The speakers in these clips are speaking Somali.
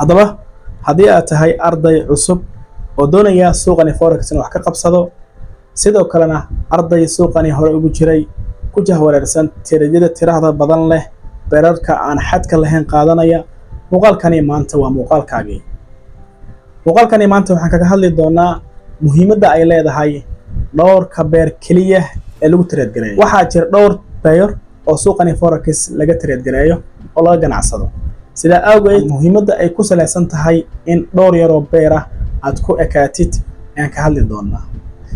Haddaba, haddii aad tahay arday cusub oo doonaya suuqani forex inuu wax ka qabsado, sidoo kalena arday suuqani hore ugu jiray, ku jahwareersan tradeyada tirada badan leh, pairarka aan xadka lahayn qaadanaya, muuqaalkani maanta waa muuqaalkaagii. Muuqaalkani maanta waxaan kaga hadli doonaa muhiimadda ay leedahay dhowrka pair keliya ee lagu trade gareeyo. Waxaa jira dhowr pair oo suuqani forex laga trade gareeyo oo laga ganacsado. Sidaa awgeed, muhiimadda ay ku salaysan tahay in dhowr yaroo pair ah aad ku ekaatid ayaan ka hadli doonaa.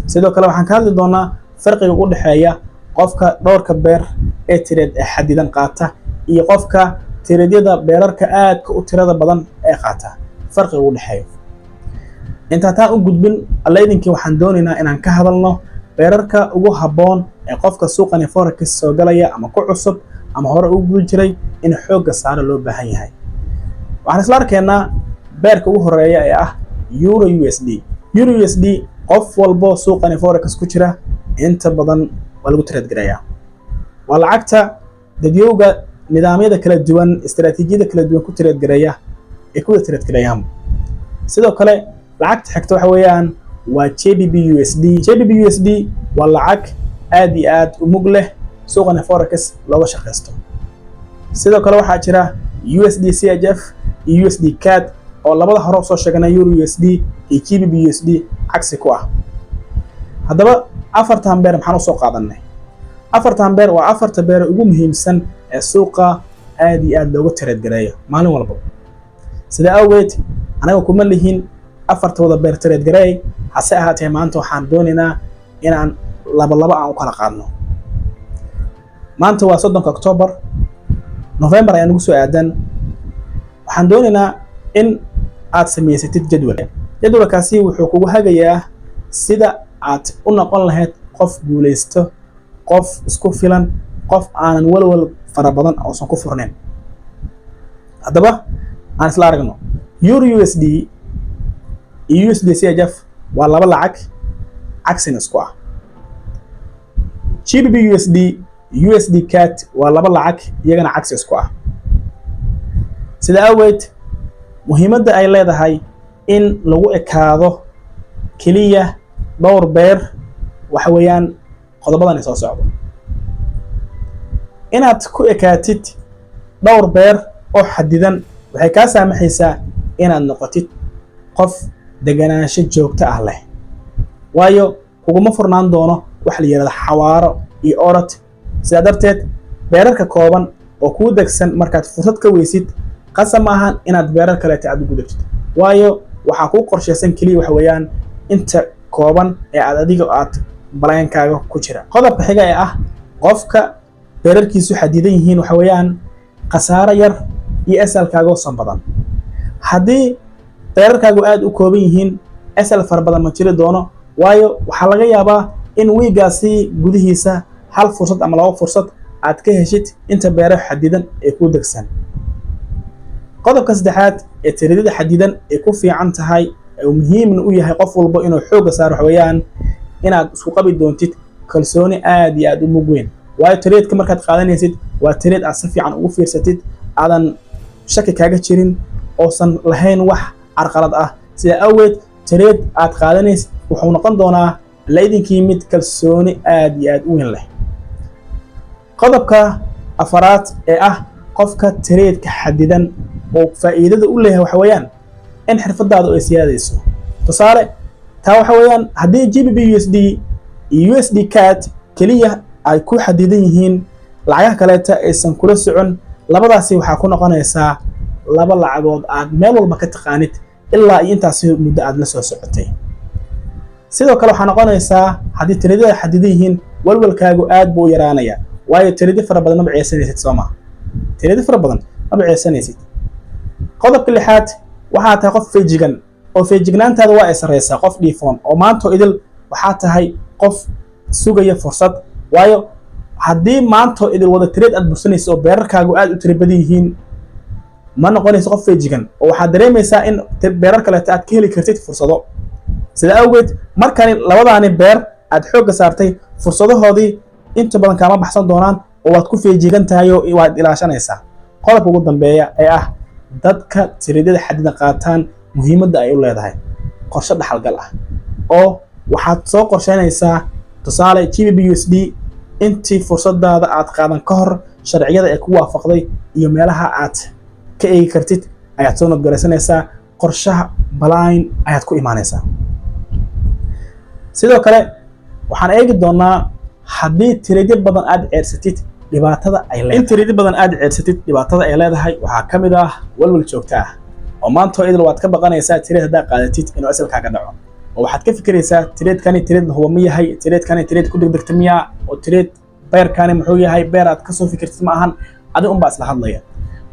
Sidoo kale waxaan ka hadli doonaa farqiga u dhexeeya qofka dhowrka pair ee trade ee xadidan qaata iyo qofka tradeyada pairarka aadka u tirada badan ee qaata, farqiga u dhexeeyo. Intaa taan u gudbin, alla idinkii, waxaan doonaynaa inaan ka hadalno pairarka ugu habboon ee qofka suuqani forex soo galaya ama ku cusub ama hore ugu guda jiray in xoogga saaro loo baahan yahay. Waxaan isla arkaynaa pairka ugu horeeya ee ah euro USD. Euro USD qof walbo suuqani forex ku jira inta badan waa lagu trade gareeyaa. Waa lacagta dadyowga nidaamyada kala duwan, istaraatiijiyada kala duwan ku trade gareeya ay ku wada trade gareeyaan. Sidoo kale lacagta xigta waxa weeyaan waa GBP USD. GBP USD waa lacag aad iyo aad u mug leh, suuqani forex looga shaqaysto. Sidoo kale waxaa jira USD CHF iyo USD CAD, oo labada hore usoo sheeganay, euro USD iyo GBP USD, cagsi ku ah. Haddaba, afartan pair maxaan usoo qaadanay? Afartan pair waa afarta pair ugu muhiimsan ee suuqa aad iyo aad looga trade gareeyo maalin walba. Sidaa awgeed, anaga kuma lihin afartooda pair trade gareey. Hase ahaatee, maanta waxaan doonaynaa inaan laba laba aan u kala qaadno. Maanta waa 30-ka October, November ayaa nagu soo aadan. Waxaan doonaynaa in aad samaysatid jadwal. Jadwalkaasi wuxuu kugu hagayaa sida aad u noqon lahayd qof guulaysto, qof isku filan, qof aanan walwal fara badan uusan ku furnayn. Haddaba aan isla aragno. Euro USD iyo USD CHF waa laba lacag cagsina isku ah. GBP USD, USD CAD waa laba lacag iyagana cagsi isku ah. Sida awgeed, muhiimadda ay leedahay in lagu ekaado keliya dhowr pair waxa weeyaan qodobadan soo socdo. Inaad ku ekaatid dhowr pair oo xadidan waxay kaa saamaxaysaa inaad noqotid qof deganaansho joogto ah leh, waayo kuguma furnaan doono waxa la yidhahda xawaaro iyo orod. Sidaa darteed, pairarka kooban oo kuu degsan markaad fursad ka weysid, qasab ma ahan inaad pairar kaleeta aad u gudubtid, waayo waxaa kuu qorshaysan keliya waxa weeyaan inta kooban ee aad adiga aad plankaaga ku jira. Qodobka xiga ee ah qofka pairarkiisu xadidan yihiin waxa weeyaan khasaaro yar iyo SLkaaga uusan badan. Haddii pairarkaagu aad u kooban yihiin, SL fara badan ma jiri doono, waayo waxaa laga yaabaa in wiigaasi gudihiisa hal fursad ama laba fursad aad ka heshid inta pairar xadidan ee kuu degsan. Qodobka saddexaad ee tradeyada xadidan ay ku fiican tahay oo muhiimna u yahay qof walba inuu xoogga saaro waxa weeyaan inaad isku qabi doontid kalsooni aad iyo aad u mug weyn, waayo tradeka markaad qaadanaysid waa trade aad si fiican ugu fiirsatid, aadan shaki kaaga jirin, oosan lahayn wax carqalad ah. Sidaa awgeed, trade aad qaadanaysid wuxuu noqon doonaa la idinkii mid kalsooni aad iyo aad u weyn leh. Qodobka afaraad ee ah qofka tradeka xadidan oo faa'iidada u leeyahay waxa weeyaan in xirfadaadu ay siyaadayso. Tusaale, taa waxa weeyaan haddii GBP USD iyo USD CAD keliya ay ku xadidan yihiin, lacagaha kaleeta aysan kula socon, labadaasi waxaa ku noqonaysaa laba lacagood aad meel walba ka taqaanid ilaa iyo intaasi muddo aad la soo socotay. Sidoo kale waxaa noqonaysaa, haddii tradeyada xadidan yihiin, walwalkaagu aad buu u yaraanaya, waayo trade fara badan maba ceesanaysid, soo maa? Trade fara badan maba ceesanaysid. Qodobka lixaad, waxaa tahay qof feejigan oo feejignaantaada waa ay sarreysaa, qof dhiifoon oo maantoo idil waxaa tahay qof sugaya fursad, waayo haddii maantoo idil wada trade aad bursanayso oo pairarkaagu aad u tiro badan yihiin, ma noqonayso qof feejigan oo waxaad dareemaysaa in pairar kaleeto aad ka heli kartid fursado. Sida awgeed, markani labadaani pair aad xoogga saartay, fursadahoodii inta badan kaama baxsan doonaan oo waad ku feejigan tahay oo waad ilaashanaysaa. Qodobka ugu dambeeya ee ah Dadka tradeyada xadidan qaataan muhiimadda ay u leedahay qorshe dhaxalgal ah, oo waxaad soo qorsheynaysaa, tusaale, GBP USD, intii fursadaada aad qaadan ka hor sharciyada ee ku waafaqday iyo meelaha aad ka eegi kartid ayaad soo note garaysanaysaa. Qorshaha plan ayaad ku imaanaysaa. Sidoo kale waxaan eegi doonaa haddii tradeyo badan aad ceersatid dhibaatada ay leedahay. In tradeyo badan aad ceersatid dhibaatada ay leedahay waxaa ka mid ah walwal joogta ah, oo maanta idil waad ka baqanaysaa trade haddaad qaadatid inuu SL kaaga dhaco, oo waxaad ka fikiraysaa: tradekani trade huba ma yahay? Tradekani trade ku degdegta miyaa? Oo trade pairkani muxuu yahay? Pair aad kasoo fikirtid ma ahan, adi unbaa isla hadlaya.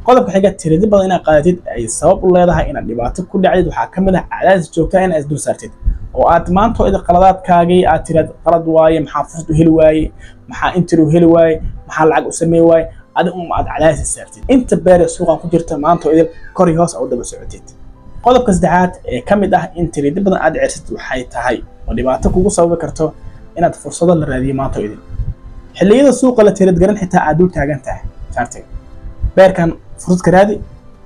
Qodobka xiga, tradeyo badan inaad qaadatid ay sabab u leedahay inaad dhibaato ku dhacdid waxaa ka mid ah cadaadis joogta inaad isdul saartid, oo aad maanta idil qaladaadkaagii aad tiraad: "Qalad waaye, maxaa fursad u heli waaye? Maxaa entry u heli waaye? Maxaa lacag u samey waaye?" Adi un aad cadaadis saartid inta pair ee suuqan ku jirta, maanta idil kor iyo hoos u daba socotid. Qodobka saddexaad ee ka mid ah in tradeyo badan aad ceersatid waxay tahay oo dhibaato kugu sababi karto inaad fursado la raadiyo maanta idil, xilliyada suuqa la trade garan xitaa aad dul taagan tahay chartiga: pairkan fursad ka raadi,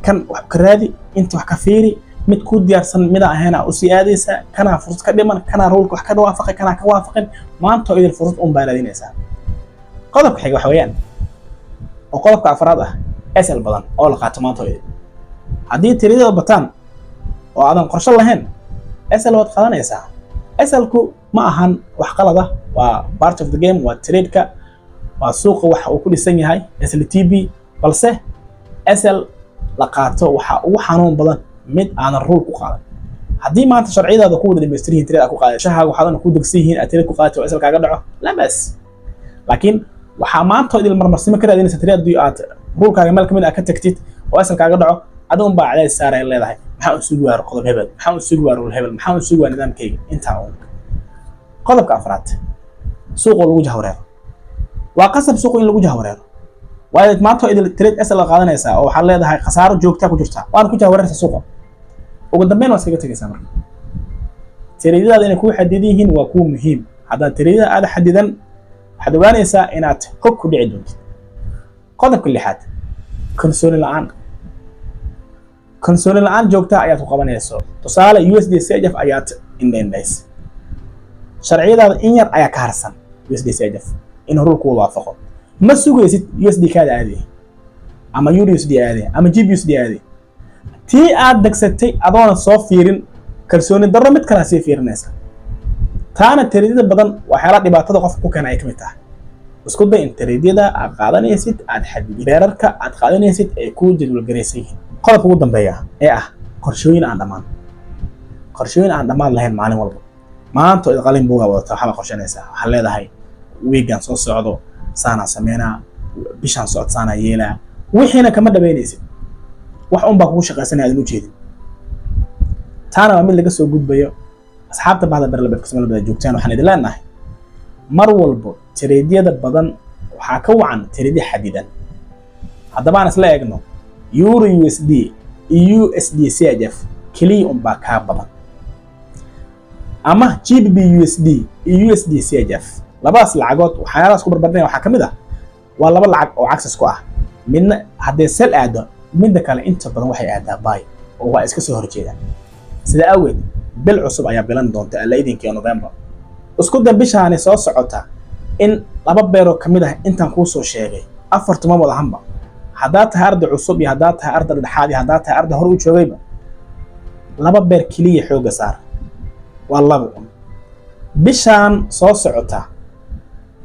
kan wax ka raadi, inta wax ka fiiri, mid ku diyaarsan mida ahayna usii aadaysaa, kanaa fursad ka dhiman, kanaa ruleka wax ka waafaqay, kanaa ka waafaqin. Maanta idil fursad un baa raadinaysaa. Qodobka xiga waxa weeyaan, oo qodobka afraad ah, SL badan oo la qaato. Maanta idil haddii tradeyada bataan oo aadan qorshe lahayn, SL waad qaadanaysaa. SL-ku ma ahan wax qalad ah, waa part of the game, waa trade-ka, waa suuqa waxa uu ku dhisan yahay SLTB. Balse SL la qaato waxa ugu xanuun badan mid aanan rule ku qaadan. Haddii maanta sharciyadaada ku wada dhamaystiran yihiin, trade aad ku qaaday, shahaaga waxaadan ku degsan yihiin, aad trade ku qaadatay oo SL kaaga dhaco, la bas. Laakiin waxaa maanta idil marmarsimo ka raadinaysa trade haddii aad rulekaaga meel kamid ah ka tagtid oo SL kaaga dhaco, adiga unbaa cadaadis saaraya, leedahay: "Maxaa u sugi waaya qodob hebel? Maxaa u sugi waaya rule hebel? Maxaa u sugi waaya nidaamkayga?" Intaa uun. Qodobka afraad, suuqoo lagu jahwareero. Waa qasab suuqu in lagu jahwareero, waayo maanta idil trade SL la qaadanaysaa oo waxaad leedahay khasaaro joogtaa ku jirtaa, waana ku jahwareeraysa suuqa. Ugu dambeyn waa iskaga tegaysaa. Marka tradeyadaada inay kuu xadidan yihiin waa kuwa muhiim. Haddaad tradeyada aada xadidan, waxaad ogaanaysaa inaad hog ku dhici doontid. Qodobka lixaad, kalsooni la'aan. Kalsooni la'aan joogta ayaad ku qabanayso. Tusaale, USD CHF ayaad indhaindhays, sharciyadaada in yar ayaa ka harsan USD CHF in rule kuwa waafaqo. Ma sugaysid USD kaada aadey ama USD aadey ama GBUSD aadey. Tii aad degsatay adoona soo fiirin, kalsooni darro mid kalaa sii fiirinaysa. Taana tradeyada badan waxyaala dhibaatada qofka ku keena ay ka mid tahay. Isku day in tradeyada aad qaadanaysid aad xadidid, pairarka aad qaadanaysid ay ku jadwalgaraysan yihiin. Qodobka ugu dambeeya ee ah qorshooyin aan dhammaan lahayn. Maalin walba maanta oo qalin buugaa wadata, waxbaa qorshanaysaa. Waxaad leedahay: "Weegan soo socdo saanaa sameynaa, bishaan socod saanaa yeelaa." Wixiina kama dhabaynaysid, wax un baa kugu shaqaysanaya aadan ujeedin. Taana waa mid laga soo gudbayo. Asxaabta bahda berlabefka bada joogtaan, waxaan idin leenahay: mar walbo tradeyada badan waxaa ka wacan tradeyo xadidan. Haddaba aan isla eegno euro USD iyo USD CHF keliya unbaa kaa badan, ama GBP USD iyo USD CHF. Labadaas lacagood waxyaalahaas ku barbardhigaya waxaa ka mid ah waa laba lacag oo cagsis ku ah. Midna haddee sell aado, midda kale inta badan waxay aadaa buy, oo waa iska soo horjeedaan. Sida awgeed bil cusub ayaa bilan doonta, Alla idinkii, November. Isku day bishaani soo socota in laba pairoo ka mid ah intaan kuu soo sheegay, afartuma wada ahanba, haddaad tahay arday cusub iyo haddaad tahay arday dhexaad iyo haddaad tahay arday hore u joogayba, laba pair keliya xoogga saar. Waa laba un bishaan soo socota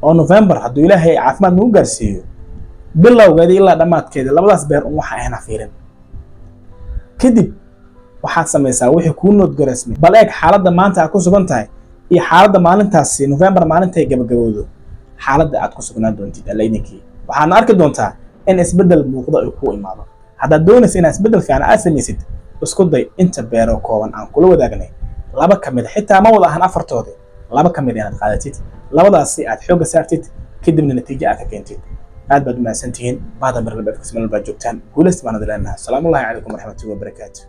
oo November, hadduu Ilaahay caafimaad nagu gaarsiiyo, bilowgeeda ilaa dhammaadkeeda labadaas pair un waxa ahna fiirin. Kadib waxaad samaysaa wixii kuu note garaysmay. Bal eeg xaaladda maanta aad ku sugan tahay iyo xaaladda maalintaasi November maalintay gabagabowdo, xaaladda aad ku sugnaan doontid. Alla idinkii, waxaadna arki doontaa in isbeddel muuqdo ay kuu imaado. Haddaad doonaysa inaad isbeddel fiican aad samaysid, isku day inta pairoo kooban aan kula wadaagnay laba ka mid a, xitaa ma wada ahan afartoodi, laba ka mid inaad qaadatid, labadaasi aad xoogga saartid, kadibna natiijo aad ka keentid. Aad baad umahadsantihiin bahda barlabafka baad joogtaan. Guulaysta baan idin leenahay. Asalaamu Allahi calaykum waraxmatullahi wabarakaatu.